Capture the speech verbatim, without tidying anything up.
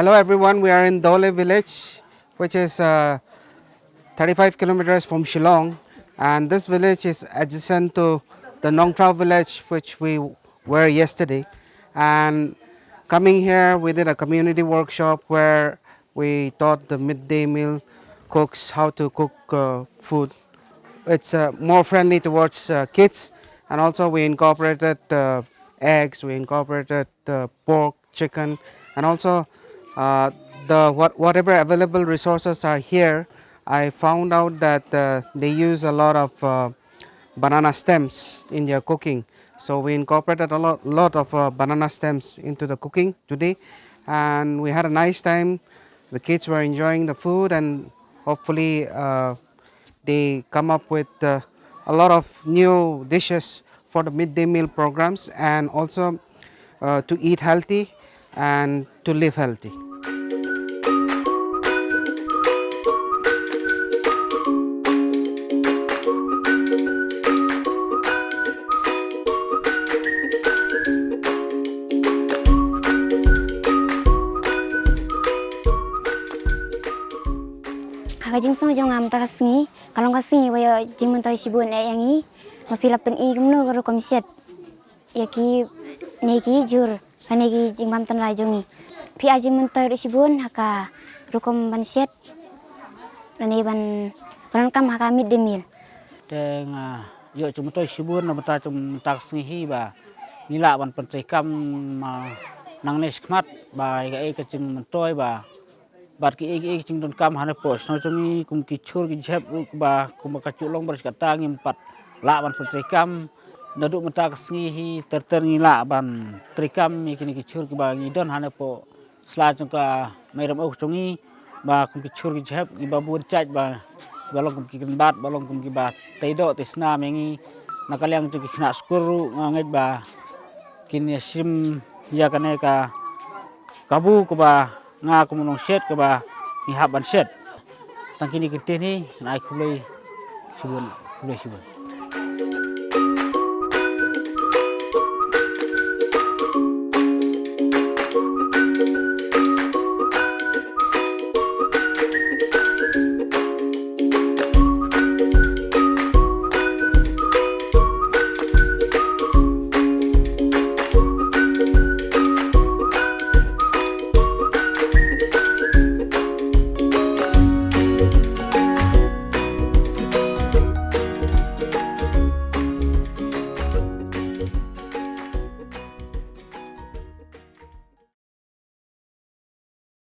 Hello everyone, we are in Dole village, which is uh, thirty-five kilometers from Shillong, and this village is adjacent to the Nongtrau village, which we were yesterday. And coming here, we did a community workshop where we taught the midday meal cooks how to cook uh, food. It's uh, more friendly towards uh, kids, and also we incorporated uh, eggs, we incorporated uh, pork, chicken, and also uh, the what, whatever available resources are here. I found out that uh, they use a lot of uh, banana stems in their cooking. So we incorporated a lot, lot of uh, banana stems into the cooking today, and we had a nice time. The kids were enjoying the food, and hopefully uh, they come up with uh, a lot of new dishes for the midday meal programs, and also uh, to eat healthy and to live healthy. Ha ka jingsngew jong nga mynta ka sngi, ka long ka sngi ba ïoh jingmyntoi shibun eh ïa ngi, ba phi la pyni kumno ka rukom shet ïa kine ki jhur lane ki jingbam tynrai jong ngi. Phi ai jingmyntoi ruh shibun ha ka rukom ban shet lane ban, ban donkam ha ka midday meal. Te nga ïoh jingmyntoi shibun na bynta jong mynta ka sngi hi ba ngi lah ban pyntreikam, ah, nangne shakhmat ba ïa kaei ka jingmyntoi ba bad kiei kiei ki jingdonkam hangne hapoh shnong jong ngi, kum ki jhur ki jhep ruh kiba kumba ka ju long bad kata ngim pat lah ban pyntreikam. Naduh mynta ka sngi hi ter ter ngi lah ban treikam ïa kine ki jhur kiba ngi don hangne hapoh sla jong ka Mairamok jong ngi, ba kum ki jhur ki jhep kiba bun jait ba, ba long kum ki kynbat, ba long kum kiba tei doh tei snam ïa ngi. Na ka liang jong ki khynnah skul ruh nga ngeit ba kin ïa shim ïa kane ka kabu kaba nga kum u nongshet kaba ngi hap ban shet. Tang kine ki ktien hi, nga ai khublei shibun, khublei shibun.